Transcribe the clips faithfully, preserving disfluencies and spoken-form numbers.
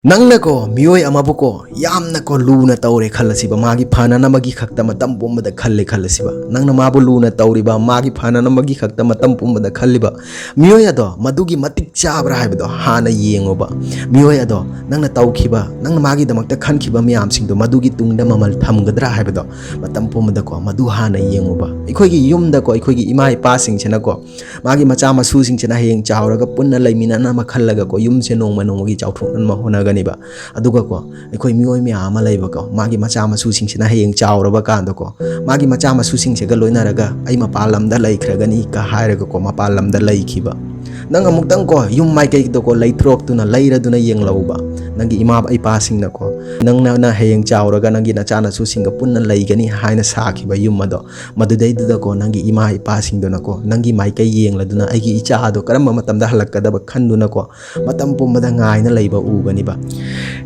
ꯅꯪꯅꯀꯣ, ꯃꯤꯑꯣꯏ ꯑꯃꯕꯨꯀꯣ, ꯌꯥꯝꯅꯀꯣ ꯂꯨꯅ ꯇꯧꯔꯦ ꯈꯜꯂꯁꯤꯕ, ꯃꯥꯒꯤ ꯐꯅꯅꯕꯒꯤ ꯈꯛꯇ ꯃꯇꯝ ꯄꯨꯝꯕꯗ ꯈꯜꯂꯦ ꯈꯜꯂꯁꯤꯕ, ꯅꯪꯅ ꯃꯥꯕꯨ ꯂꯨꯅ ꯇꯧꯔꯤꯕ, ꯃꯥꯒꯤ ꯐꯅꯅꯕꯒꯤ ꯈꯛꯇ ꯃꯇꯝ ꯄꯨꯝꯕꯗ ꯈꯜꯂꯤꯕ ꯃꯤꯑꯣꯏ ꯑꯗꯣ ꯃꯗꯨꯒꯤ ꯃꯇꯤꯛ ꯆꯥꯕ꯭ꯔꯥ ꯍꯥꯏꯕꯗꯣ ꯍꯥꯟꯅ ꯌꯦꯡꯉꯨꯕ꯫ ꯃꯤꯑꯣꯏ ꯑꯗꯣ ꯅꯪꯅ ꯇꯧꯈꯤꯕ, ꯅꯪꯅ ꯃꯥꯒꯤꯗꯃꯛꯇ ꯈꯟꯈꯤꯕ ꯃꯌꯥꯝꯁꯤꯡꯗꯣ ꯃꯗꯨꯒꯤ ꯇꯨꯡꯗ ꯃꯃꯜ ꯊꯝꯒꯗ꯭ꯔꯥ ꯍꯥꯏꯕꯗꯣ ꯃꯇꯝ ꯄꯨꯝꯕꯗꯀꯣ ꯃꯗꯨ ꯍꯥꯟꯅ ꯌꯦꯡꯉꯨꯕ꯫ ꯑꯩꯈꯣꯏꯒꯤ ꯌꯨꯝꯗꯀꯣ, ꯑꯩꯈꯣꯏꯒꯤ ꯏꯃꯥ ꯏꯄꯥꯁꯤꯡꯁꯤꯅꯀꯣ ꯃꯥꯒꯤ ꯃꯆꯥ ꯃꯁꯨꯁꯤꯡꯁꯤꯅ ꯍꯌꯦꯡ ꯆꯥꯎꯔꯒ ꯄꯨꯟꯅ ꯂꯩꯃꯤꯟꯅꯅꯕ ꯈꯜꯂꯒꯀꯣ, ꯌꯨꯝꯁꯦ ꯅꯣꯡꯃ ꯅꯣꯡꯃꯒꯤ ꯆꯥꯎꯊꯣꯛꯅꯅꯕ ꯍꯣꯠꯅꯒꯅꯤꯕ꯫ ꯑꯗꯨꯒꯀꯣ, ꯑꯩꯈꯣꯏ ꯃꯤꯑꯣꯏ ꯃꯌꯥꯝ ꯑꯃ ꯂꯩꯕꯀꯣ, ꯃꯥꯒꯤ ꯃꯆꯥ ꯃꯁꯨꯁꯤꯡꯁꯤꯅ ꯍꯌꯦꯡ ꯆꯥꯎꯔꯕ ꯀꯥꯟꯗꯀꯣ, ꯃꯥꯒꯤ ꯃꯆꯥ ꯃꯁꯨꯁꯤꯡꯁꯤꯒ ꯂꯣꯏꯅꯔꯒ "ꯑꯩ ꯃꯄꯥꯟ ꯂꯝꯗ ꯂꯩꯈ꯭ꯔꯒꯅꯤ" ꯀ ꯍꯥꯏꯔꯒꯀꯣ, ꯃꯄꯥꯟ ꯂꯝꯗ ꯂꯩꯈꯤꯕ꯫ ꯅꯪ ꯑꯃꯨꯛꯇꯪ ꯀꯣ, ꯌꯨꯝ ꯃꯥꯏꯀꯩꯗꯀꯣ ꯂꯩꯊꯣꯔꯛꯇꯨꯅ, ꯂꯩꯔꯗꯨꯅ ꯌꯦꯡꯂꯛꯎꯕ꯫ ꯅꯪꯒꯤ ꯏꯃꯥ ꯏꯄꯥꯁꯤꯡꯅꯀꯣ, ꯅꯪꯅ ꯍꯌꯦꯡ ꯆꯥꯎꯔꯒ ꯅꯪꯒꯤ ꯅꯆꯥꯅꯁꯨꯁꯤꯡꯒ ꯄꯨꯟꯅ ꯂꯩꯒꯅꯤ ꯍꯥꯏꯅ ꯁꯥꯈꯤꯕ ꯌꯨꯝ ꯑꯗꯣ, ꯃꯗꯨꯗꯩꯗꯨꯗꯀꯣ, ꯅꯪꯒꯤ ꯏꯃꯥ ꯏꯄꯥꯁꯤꯡꯗꯨꯅꯀꯣ, ꯅꯪꯒꯤ ꯃꯥꯏꯀꯩ ꯌꯦꯡꯂꯗꯨꯅ, "ꯑꯩꯒꯤ ꯏꯆꯥ ꯑꯗꯣ ꯀꯔꯝꯕ ꯃꯇꯝꯗ ꯍꯜꯂꯛꯀꯗꯕ?" ꯈꯟꯗꯨꯅꯀꯣ, ꯃꯇꯝ ꯄꯨꯝꯕꯗ ꯉꯥꯏꯅ ꯂꯩꯕ ꯎꯒꯅꯤꯕ꯫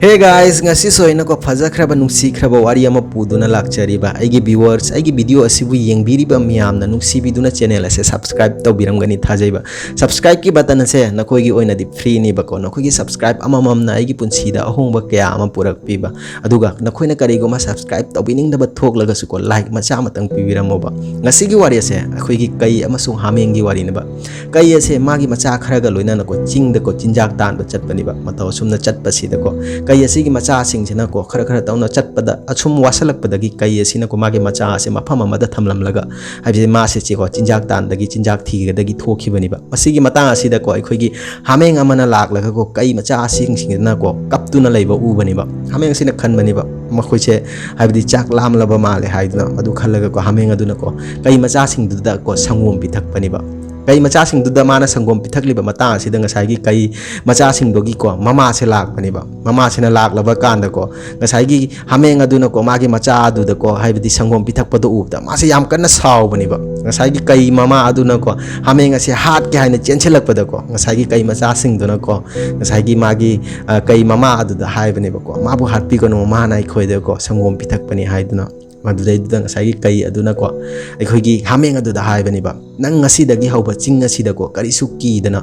Hey guys, ꯉꯁꯤꯁꯨ ꯑꯩꯅꯀꯣ ꯐꯖꯈ꯭ꯔꯕ, ꯅꯨꯡꯁꯤꯈ꯭ꯔꯕ ꯋꯥꯔꯤ ꯑꯃ ꯄꯨꯗꯨꯅ ꯂꯥꯛꯆꯔꯤꯕ꯫ ꯑꯩꯒꯤ viewers, ꯑꯩꯒꯤ video ꯑꯁꯤꯕꯨ ꯌꯦꯡꯕꯤꯔꯤꯕ ꯃꯤꯌꯥꯝꯅ ꯅꯨꯡꯁꯤꯕꯤꯗꯨꯅ channel ꯑꯁꯦ subscribe ꯇꯧꯕꯤꯔꯝꯒꯅꯤ ꯊꯥꯖꯩꯕ꯫ Subscribe ꯀꯤ button ꯑꯁꯦ ꯅꯈꯣꯏꯒꯤ ꯑꯣꯏꯅꯗꯤ free ꯅꯤꯕꯀꯣ꯫ ꯅꯈꯣꯏꯒꯤ subscribe ꯑꯃꯃꯝꯅ ꯑꯩꯒꯤ ꯄꯨꯟꯁꯤꯗ ꯑꯍꯣꯡꯕ ꯀꯌꯥ ꯑꯃ ꯄꯨꯔꯛꯄꯤꯕ꯫ ꯑꯗꯨꯒ ꯅꯈꯣꯏꯅ ꯀꯔꯤꯒꯨꯝꯕ subscribe ꯇꯧꯕꯤꯅꯤꯡꯗꯕ ꯊꯣꯛꯂꯒꯁꯨꯀꯣ, like ꯃꯆꯥ ꯑꯃꯇꯪ ꯄꯤꯕꯤꯔꯝꯃꯣꯕ꯫ ꯉꯁꯤꯒꯤ ꯋꯥꯔꯤ ꯑꯁꯦ ꯑꯩꯈꯣꯏꯒꯤ ꯀꯩ ꯑꯃꯁꯨꯡ ꯍꯥꯃꯦꯡꯒꯤ ꯋꯥꯔꯤꯅꯦꯕ꯫ ꯀꯩ ꯑꯁꯦ ꯃꯥꯒꯤ ꯃꯆꯥ ꯈꯔꯒ ꯂꯣꯏꯅꯅꯀꯣ, ꯆꯤꯡꯗꯀꯣ ꯆꯤꯟꯖꯥꯛ ꯇꯥꯟꯕ ꯆꯠꯄꯅꯦꯕ꯫ ꯃꯇꯧ ꯑꯁꯨꯝꯅ ꯆꯠꯄꯁꯤꯗꯀꯣ, ꯀꯩ ꯑꯁꯤꯒꯤ ꯃꯆꯥꯁꯤꯡꯁꯤꯅꯀꯣ, ꯈꯔ ꯈꯔ ꯇꯧꯅ ꯆꯠꯄꯗ, ꯑꯁꯨꯝ ꯋꯥꯁꯜꯂꯛꯄꯗꯒꯤ ꯀꯩ ꯑꯁꯤꯅꯀꯣ ꯃꯥꯒꯤ ꯃꯆꯥ ꯑꯁꯦ ꯃꯐꯝ ꯑꯃꯗ ꯊꯝꯂꯝꯂꯒ, ꯍꯥꯏꯕꯗꯤ ꯃꯥꯁꯦ ꯆꯦꯀꯣ ꯆꯤꯟꯖꯥꯛ ꯇꯥꯟꯗꯒꯤ, ꯆꯤꯟꯖꯥꯛ ꯊꯤꯒꯗꯒꯤ ꯊꯣꯛꯈꯤꯕꯅꯦꯕ꯫ ꯃꯁꯤꯒꯤ ꯃꯇꯥꯡ ꯑꯁꯤꯗꯀꯣ, ꯑꯩꯈꯣꯏꯒꯤ ꯍꯥꯃꯦꯡ ꯑꯃꯅ ꯂꯥꯛꯂꯒꯀꯣ, ꯀꯩ ꯃꯆꯥꯁꯤꯡꯁꯤꯅꯀꯣ ꯀꯞꯇꯨꯅ ꯂꯩꯕ ꯎꯕꯅꯦꯕ꯫ ꯍꯥꯃꯦꯡꯁꯤꯅ ꯈꯟꯕꯅꯦꯕ, ꯃꯈꯣꯏꯁꯦ, ꯍꯥꯏꯕꯗꯤ ꯆꯥꯛ ꯂꯥꯝꯂꯕ ꯃꯥꯜꯂꯦ ꯍꯥꯏꯗꯨꯅ꯫ ꯑꯗꯨ ꯈꯜꯂꯒꯀꯣ, ꯍꯥꯃꯦꯡ ꯑꯗꯨꯅꯀꯣ ꯀꯩ ꯃꯆꯥꯁꯤꯡꯗꯨꯗꯀꯣ ꯁꯪꯒꯣꯝ ꯄꯤꯊꯛꯄꯅꯦꯕ꯫ ꯀꯩ ꯃꯆꯥꯁꯤꯡꯗꯨꯗ ꯃꯥꯅ ꯁꯪꯒꯣꯝ ꯄꯤꯊꯛꯂꯤꯕ ꯃꯇꯥꯡ ꯑꯁꯤꯗ, ꯉꯁꯥꯏꯒꯤ ꯀꯩ ꯃꯆꯥꯁꯤꯡꯗꯨꯒꯤꯀꯣ ꯃꯃꯥꯁꯦ ꯂꯥꯛꯄꯅꯦꯕ꯫ ꯃꯃꯥꯁꯤꯅ ꯂꯥꯛꯂꯕ ꯀꯥꯟꯗꯀꯣ, ꯉꯁꯥꯏꯒꯤ ꯍꯥꯃꯦꯡ ꯑꯗꯨꯅꯀꯣ ꯃꯥꯒꯤ ꯃꯆꯥ ꯑꯗꯨꯗꯀꯣ, ꯍꯥꯏꯕꯗꯤ ꯁꯪꯒꯣꯝ ꯄꯤꯊꯛꯄꯗꯣ ꯎꯕꯗ ꯃꯥꯁꯦ ꯌꯥꯝ ꯀꯟꯅ ꯁꯥꯎꯕꯅꯦꯕ꯫ ꯉꯁꯥꯏꯒꯤ ꯀꯩ ꯃꯃꯥ ꯑꯗꯨꯅꯀꯣ ꯍꯥꯃꯦꯡ ꯑꯁꯦ ꯍꯥꯠꯀꯦ ꯍꯥꯏꯅ ꯆꯦꯟꯁꯤꯜꯂꯛꯄꯗꯀꯣ, ꯉꯁꯥꯏꯒꯤ ꯀꯩ ꯃꯆꯥꯁꯤꯡꯗꯨꯅꯀꯣ, ꯉꯁꯥꯏꯒꯤ ꯃꯥꯒꯤ, ꯑ, ꯀꯩ ꯃꯃꯥ ꯑꯗꯨꯗ ꯍꯥꯏꯕꯅꯦꯕꯀꯣ, "ꯃꯥꯕꯨ ꯍꯥꯠꯄꯤꯒꯅꯨ, ꯃꯥꯅ ꯑꯩꯈꯣꯏꯗꯀꯣ ꯁꯪꯒꯣꯝ ꯄꯤꯊꯛꯄꯅꯤ" ꯍꯥꯏꯗꯨꯅ꯫ ꯃꯗꯨꯗꯩꯗꯨꯗ ꯉꯁꯥꯏꯒꯤ ꯀꯩ ꯑꯗꯨꯅꯀꯣ, ꯑꯩꯈꯣꯏꯒꯤ ꯍꯥꯃꯦꯡ ꯑꯗꯨꯗ ꯍꯥꯏꯕꯅꯦꯕ, "ꯅꯪ ꯉꯁꯤꯗꯒꯤ ꯍꯧꯕ ꯆꯤꯡ ꯑꯁꯤꯗꯀꯣ ꯀꯔꯤꯁꯨ ꯀꯤꯗꯅ,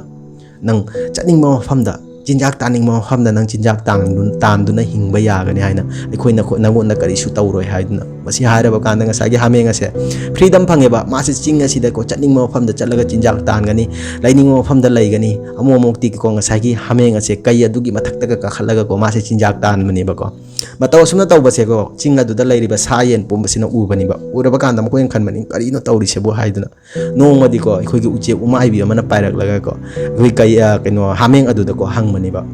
ꯅꯪ ꯆꯠꯅꯤꯡꯕ ꯃꯐꯝꯗ ꯆꯤꯟꯖꯥꯛ ꯇꯥꯅꯤꯡꯕ ꯃꯐꯝꯗ ꯅꯪ ꯆꯤꯟꯖꯥꯛ ꯇꯥꯟꯗꯨ-, ꯇꯥꯟꯗꯨꯅ ꯍꯤꯡꯕ ꯌꯥꯒꯅꯤ ꯍꯥꯏꯅ ꯑꯩꯈꯣꯏꯅ ꯈꯨ-, ꯅꯪꯉꯣꯟꯗ ꯀꯔꯤꯁꯨ ꯇꯧꯔꯣꯏ ꯍꯥꯏꯗꯨꯅ꯫ ꯃꯁꯤ ꯍꯥꯏꯔꯕ ꯀꯥꯟꯗ ꯉꯁꯥꯏꯒꯤ ꯍꯥꯃꯦꯡ ꯑꯁꯦ freedom ꯐꯪꯉꯦꯕ꯫ ꯃꯥꯁꯦ ꯆꯤꯡ ꯑꯁꯤꯗꯀꯣ ꯆꯠꯅꯤꯡꯕ ꯃꯐꯝꯗ ꯆꯠꯂꯒ ꯆꯤꯟꯖꯥꯛ ꯇꯥꯟꯒꯅꯤ, ꯂꯩꯅꯤꯡꯕ ꯃꯐꯝꯗ ꯂꯩꯒꯅꯤ꯫ ꯑꯃꯨꯛ ꯑꯃꯨꯛꯇꯤꯀꯣ ꯉꯁꯥꯏꯒꯤ ꯍꯥꯃꯦꯡ ꯑꯁꯦ ꯀꯩ ꯑꯗꯨꯒꯤ ꯃꯊꯛꯇꯒ ꯀꯥꯈꯠꯂꯒꯀꯣ ꯃꯥꯁꯦ ꯆꯤꯟꯖꯥꯛ ꯇꯥꯟꯕꯅꯦꯕꯀꯣ꯫ ꯃꯇꯧ ꯑꯁꯨꯝꯅ ꯇꯧꯕꯁꯦꯀꯣ ꯆꯤꯡ ꯑꯗꯨꯗ ꯂꯩꯔꯤꯕ ꯁꯥ ꯌꯦꯟ ꯄꯨꯝꯕꯁꯤꯅ ꯎꯕꯅꯦꯕ꯫ ꯎꯔꯕ ꯀꯥꯟꯗ ꯃꯈꯣꯏꯅ ꯈꯟꯕꯅꯤ, "ꯀꯔꯤꯅꯣ ꯇꯧꯔꯤꯁꯤꯕꯨ?" ꯍꯥꯏꯗꯨꯅ꯫ ꯅꯣꯡꯃꯗꯤꯀꯣ ꯑꯩꯈꯣꯏꯒꯤ ꯎꯆꯦꯛ ꯎꯃꯥꯏꯕꯤ ꯑꯃꯅ ꯄꯥꯏꯔꯛꯂꯒꯀꯣ ꯑꯩꯈꯣꯏ ꯀꯩ-, ꯑ, ꯀꯩꯅꯣ, ꯍꯥꯃꯦꯡ ꯑꯗꯨꯗꯀꯣ ꯍꯪꯕꯅꯦꯕ,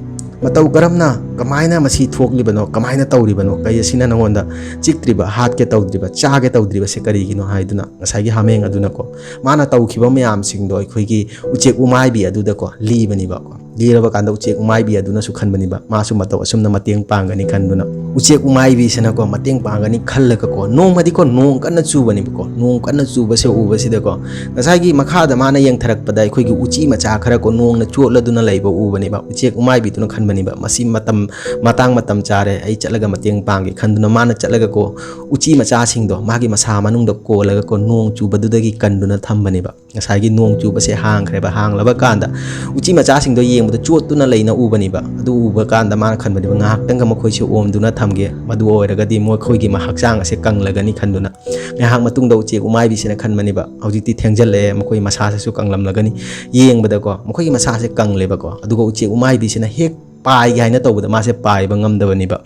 "ꯃꯇꯧ ꯀꯔꯝꯅ, ꯀꯃꯥꯏꯅ ꯃꯁꯤ ꯊꯣꯛꯂꯤꯕꯅꯣ? ꯀꯃꯥꯏꯅ ꯇꯧꯔꯤꯕꯅꯣ? ꯀꯩ ꯑꯁꯤꯅ ꯅꯉꯣꯟꯗ ꯆꯤꯛꯇ꯭ꯔꯤꯕ, ꯍꯥꯠꯀꯦ ꯇꯧꯗ꯭ꯔꯤꯕ, ꯆꯥꯒꯦ ꯇꯧꯗ꯭ꯔꯤꯕꯁꯦ ꯀꯔꯤꯒꯤꯅꯣ?" ꯍꯥꯏꯗꯨꯅ ꯉꯁꯥꯏꯒꯤ ꯍꯥꯃꯦꯡ ꯑꯗꯨꯅꯀꯣ ꯃꯥꯅ ꯇꯧꯈꯤꯕ ꯃꯌꯥꯝꯁꯤꯡꯗꯣ ꯑꯩꯈꯣꯏꯒꯤ ꯎꯆꯦꯛ ꯎꯃꯥꯏꯕꯤ ꯑꯗꯨꯗꯀꯣ ꯂꯤꯕꯅꯦꯕꯀꯣ꯫ ꯂꯤꯔꯕ ꯀꯥꯟꯗ ꯎꯆꯦꯛ ꯎꯃꯥꯏꯕꯤ ꯑꯗꯨꯅꯁꯨ ꯈꯟꯕꯅꯤꯕ, ꯃꯥꯁꯨ ꯃꯇꯧ ꯑꯁꯨꯝꯅ ꯃꯇꯦꯡ ꯄꯥꯡꯒꯅꯤ ꯈꯟꯗꯨꯅ꯫ ꯎꯆꯦꯛ ꯎꯃꯥꯏꯕꯤꯁꯤꯅꯀꯣ ꯃꯇꯦꯡ ꯄꯥꯡꯒꯅꯤ ꯈꯜꯂꯒꯀꯣ, ꯅꯣꯡꯃꯗꯤꯀꯣ ꯅꯣꯡ ꯀꯟꯅ ꯆꯨꯕꯅꯦꯕꯀꯣ꯫ ꯅꯣꯡ ꯀꯟꯅ ꯆꯨꯕꯁꯦ ꯎꯕꯁꯤꯗꯀꯣ, ꯉꯁꯥꯏꯒꯤ ꯃꯈꯥꯗ ꯃꯥꯅ ꯌꯦꯡꯊꯔꯛꯄꯗ ꯑꯩꯈꯣꯏꯒꯤ ꯎꯆꯤ ꯃꯆꯥ ꯈꯔꯀꯣ ꯅꯣꯡꯅ ꯆꯣꯠꯂꯗꯨꯅ ꯂꯩꯕ ꯎꯕꯅꯦꯕ꯫ ꯎꯆꯦꯛ ꯎꯃꯥꯏꯕꯤꯗꯨꯅ ꯈꯟꯕꯅꯦꯕ, "ꯃꯁꯤ ꯃꯇꯝ, ꯃꯇꯥꯡ ꯃꯇꯝ ꯆꯥꯔꯦ, ꯑꯩ ꯆꯠꯂꯒ ꯃꯇꯦꯡ ꯄꯥꯡꯒꯦ" ꯈꯟꯗꯨꯅ ꯃꯥꯅ ꯆꯠꯂꯒꯀꯣ ꯎꯆꯤ ꯃꯆꯥꯁꯤꯡꯗꯣ ꯃꯥꯒꯤ ꯃꯁꯥ ꯃꯅꯨꯡꯗ ꯀꯣꯜꯂꯒꯀꯣ ꯅꯣꯡ ꯆꯨꯕꯗꯨꯗꯒꯤ ꯀꯟꯗꯨꯅ ꯊꯝꯕꯅꯦꯕ꯫ ꯉꯁꯥꯏꯒꯤ ꯅꯣꯡ ꯆꯨꯕꯁꯦ ꯍꯥꯡꯈ꯭ꯔꯦꯕ꯫ ꯍꯥꯡꯂꯕ ꯀꯥꯟꯗ ꯎꯆꯤ ꯃꯆꯥꯁꯤꯡꯗꯣ ꯌꯦꯡꯕꯗ ꯆꯣꯠꯇꯨꯅ ꯂꯩꯅ ꯎꯕꯅꯦꯕ꯫ ꯑꯗꯨ ꯎꯕ ꯀꯥꯟꯗ ꯃꯥꯅ ꯈꯟꯕꯅꯦꯕ, "ꯉꯥꯏꯍꯥꯛꯇꯪꯒ ꯃꯈꯣꯏꯁꯦ ꯑꯣꯝꯗꯨꯅ ꯊꯝꯒꯦ, ꯃꯗꯨ ꯑꯣꯏꯔꯒꯗꯤ ꯃꯈꯣꯏꯒꯤ ꯃ-, ꯍꯛꯆꯥꯡ ꯑꯁꯦ ꯀꯪꯂꯒꯅꯤ" ꯈꯟꯗꯨꯅ꯫ ꯉꯥꯏꯍꯥꯛ ꯃꯇꯨꯡꯗ ꯎꯆꯦꯛ ꯎꯃꯥꯏꯕꯤꯁꯤꯅ ꯈꯟꯕꯅꯦꯕ, "ꯍꯧꯖꯤꯛꯇꯤ ꯊꯦꯡꯖꯤꯜꯂꯛꯑꯦ, ꯃꯈꯣꯏ ꯃꯁꯥꯁꯤꯁꯨ ꯀꯪꯂꯝꯂꯒꯅꯤ"꯫ ꯌꯦꯡꯕꯗꯀꯣ ꯃꯈꯣꯏꯒꯤ ꯃꯁꯥꯁꯦ ꯀꯪꯂꯦꯕꯀꯣ꯫ ꯑꯗꯨꯒ ꯎꯆꯦꯛ ꯎꯃꯥꯏꯕꯤꯁꯤꯅ ꯍꯦꯛ ꯄꯥꯏꯒꯦ ꯍꯥꯏꯅ ꯇꯧꯕꯗ ꯃꯥꯁꯦ ꯄꯥꯏꯕ ꯉꯝꯗꯕꯅꯦꯕ꯫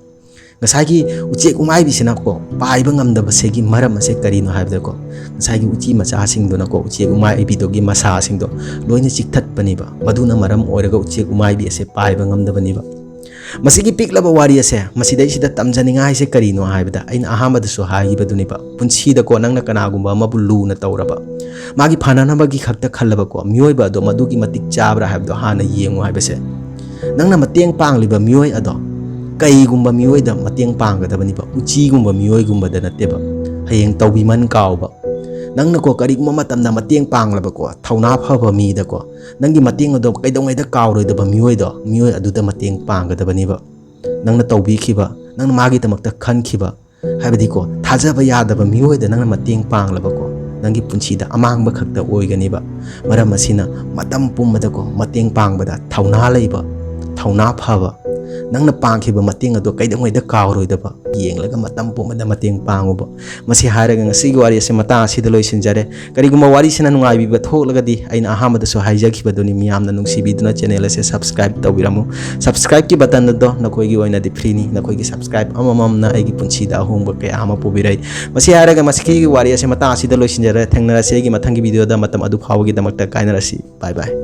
ꯉꯁꯥꯏꯒꯤ ꯎꯆꯦꯛ ꯎꯃꯥꯏꯕꯤꯁꯤꯅꯀꯣ ꯄꯥꯏꯕ ꯉꯝꯗꯕꯁꯤꯒꯤ ꯃꯔꯝ ꯑꯁꯦ ꯀꯔꯤꯅꯣ ꯍꯥꯏꯕꯗꯀꯣ, ꯉꯁꯥꯏꯒꯤ ꯎꯆꯤ ꯃꯆꯥꯁꯤꯡꯗꯨꯅꯀꯣ ꯎꯆꯦꯛ ꯎꯃꯥꯏꯕꯤꯗꯨꯒꯤ ꯃꯁꯥꯁꯤꯡꯗꯣ ꯂꯣꯏꯅ ꯆꯤꯛꯊꯠꯄꯅꯦꯕ꯫ ꯃꯗꯨꯅ ꯃꯔꯝ ꯑꯣꯏꯔꯒ ꯎꯆꯦꯛ ꯎꯃꯥꯏꯕꯤ ꯑꯁꯦ ꯄꯥꯏꯕ ꯉꯝꯗꯕꯅꯦꯕ꯫ ꯃꯁꯤꯒꯤ ꯄꯤꯛꯂꯕ ꯋꯥꯔꯤ ꯑꯁꯦ ꯃꯁꯤꯗꯩꯁꯤꯗ ꯇꯝꯖꯅꯤꯡꯉꯥꯏꯁꯦ ꯀꯔꯤꯅꯣ ꯍꯥꯏꯕꯗ, ꯑꯩꯅ ꯑꯍꯥꯟꯕꯗꯁꯨ ꯍꯥꯏꯈꯤꯕꯗꯨꯅꯦꯕ, ꯄꯨꯟꯁꯤꯗꯀꯣ ꯅꯪꯅ ꯀꯅꯥꯒꯨꯝꯕ ꯑꯃꯕꯨ ꯂꯨꯅ ꯇꯧꯔꯕ, ꯃꯥꯒꯤ ꯐꯅꯅꯕꯒꯤ ꯈꯛꯇ ꯈꯜꯂꯕꯀꯣ ꯃꯤꯑꯣꯏꯕ ꯑꯗꯣ ꯃꯗꯨꯒꯤ ꯃꯇꯤꯛ ꯆꯥꯕ꯭ꯔꯥ ꯍꯥꯏꯕꯗꯣ ꯍꯥꯟꯅ ꯌꯦꯡꯉꯨ ꯍꯥꯏꯕꯁꯦ꯫ ꯅꯪꯅ ꯃꯇꯦꯡ ꯄꯥꯡꯂꯤꯕ ꯃꯤꯑꯣꯏ ꯑꯗꯣ ꯀꯩꯒꯨꯝꯕ ꯃꯤꯑꯣꯏꯗ ꯃꯇꯦꯡ ꯄꯥꯡꯒꯗꯕꯅꯤꯕ, ꯎꯆꯤꯒꯨꯝꯕ ꯃꯤꯑꯣꯏꯒꯨꯝꯕꯗ ꯅꯠꯇꯦꯕ꯫ ꯍꯌꯦꯡ ꯇꯧꯕꯤꯃꯟ ꯀꯥꯎꯕ꯫ ꯅꯪꯅꯀꯣ ꯀꯔꯤꯒꯨꯝꯕ ꯃꯇꯝꯗ ꯃꯇꯦꯡ ꯄꯥꯡꯂꯕꯀꯣ, ꯊꯧꯅꯥ ꯐꯕ ꯃꯤꯗꯀꯣ, ꯅꯪꯒꯤ ꯃꯇꯦꯡ ꯑꯗꯣ ꯀꯩꯗꯧꯉꯩꯗ ꯀꯥꯎꯔꯣꯏꯗꯕ ꯃꯤꯑꯣꯏꯗꯣ, ꯃꯤꯑꯣꯏ ꯑꯗꯨꯗ ꯃꯇꯦꯡ ꯄꯥꯡꯒꯗꯕꯅꯤꯕ꯫ ꯅꯪꯅ ꯇꯧꯕꯤꯈꯤꯕ, ꯅꯪꯅ ꯃꯥꯒꯤꯗꯃꯛꯇ ꯈꯟꯈꯤꯕ ꯍꯥꯏꯕꯗꯤꯀꯣ, ꯊꯥꯖꯕ ꯌꯥꯗꯕ ꯃꯤꯑꯣꯏꯗ ꯅꯪꯅ ꯃꯇꯦꯡ ꯄꯥꯡꯂꯕꯀꯣ, ꯅꯪꯒꯤ ꯄꯨꯟꯁꯤꯗ ꯑꯃꯥꯡꯕ ꯈꯛꯇ ꯑꯣꯏꯒꯅꯤꯕ꯫ ꯃꯔꯝ ꯑꯁꯤꯅ ꯃꯇꯝ ꯄꯨꯝꯕꯗꯀꯣ ꯃꯇꯦꯡ ꯄꯥꯡꯕꯗ ꯊꯧꯅꯥ ꯂꯩꯕ, ꯊꯧꯅꯥ ꯐꯕ, ꯅꯪꯅ ꯄꯥꯡꯈꯤꯕ ꯃꯇꯦꯡ ꯑꯗꯣ ꯀꯩꯗꯧꯉꯩꯗ ꯀꯥꯎꯔꯣꯏꯗꯕ ꯌꯦꯡꯂꯒ ꯃꯇꯝ ꯄꯨꯝꯕꯗ ꯃꯇꯦꯡ ꯄꯥꯡꯉꯨꯕ꯫ ꯃꯁꯤ ꯍꯥꯏꯔꯒ ꯉꯁꯤꯒꯤ ꯋꯥꯔꯤ ꯑꯁꯤ ꯃꯇꯥꯡ ꯑꯁꯤꯗ ꯂꯣꯏꯁꯤꯟꯖꯔꯦ꯫ ꯀꯔꯤꯒꯨꯝꯕ ꯋꯥꯔꯤꯁꯤꯅ ꯅꯨꯡꯉꯥꯏꯕꯤꯕ ꯊꯣꯛꯂꯒꯗꯤ, ꯑꯩꯅ ꯑꯍꯥꯟꯕꯗꯁꯨ ꯍꯥꯏꯖꯈꯤꯕꯗꯨꯅꯤ, ꯃꯤꯌꯥꯝꯅ ꯅꯨꯡꯁꯤꯕꯤꯗꯨꯅ channel ꯑꯁꯦ subscribe ꯇꯧꯕꯤꯔꯝꯃꯨ꯫ Subscribe ꯀꯤ button ꯑꯗꯣ ꯅꯈꯣꯏꯒꯤ ꯑꯣꯏꯅꯗꯤ free ꯅꯤ꯫ ꯅꯈꯣꯏꯒꯤ subscribe ꯑꯃꯃꯝꯅ ꯑꯩꯒꯤ ꯄꯨꯟꯁꯤꯗ ꯑꯍꯣꯡꯕ ꯀꯌꯥ ꯑꯃ ꯄꯨꯕꯤꯔꯛꯏ꯫ ꯃꯁꯤ ꯍꯥꯏꯔꯒ ꯃꯁꯤꯒꯤ ꯋꯥꯔꯤ ꯑꯁꯤ ꯃꯇꯥꯡ ꯑꯁꯤꯗ ꯂꯣꯏꯁꯤꯟꯖꯔꯦ꯫ ꯊꯦꯡꯅꯔꯁꯤ ꯑꯩꯒꯤ ꯃꯊꯪꯒꯤ video ꯗ꯫ ꯃꯇꯝ ꯑꯗꯨ ꯐꯥꯎꯕꯒꯤꯗꯃꯛꯇ ꯀꯥꯏꯅꯔꯁꯤ꯫ Bye bye꯫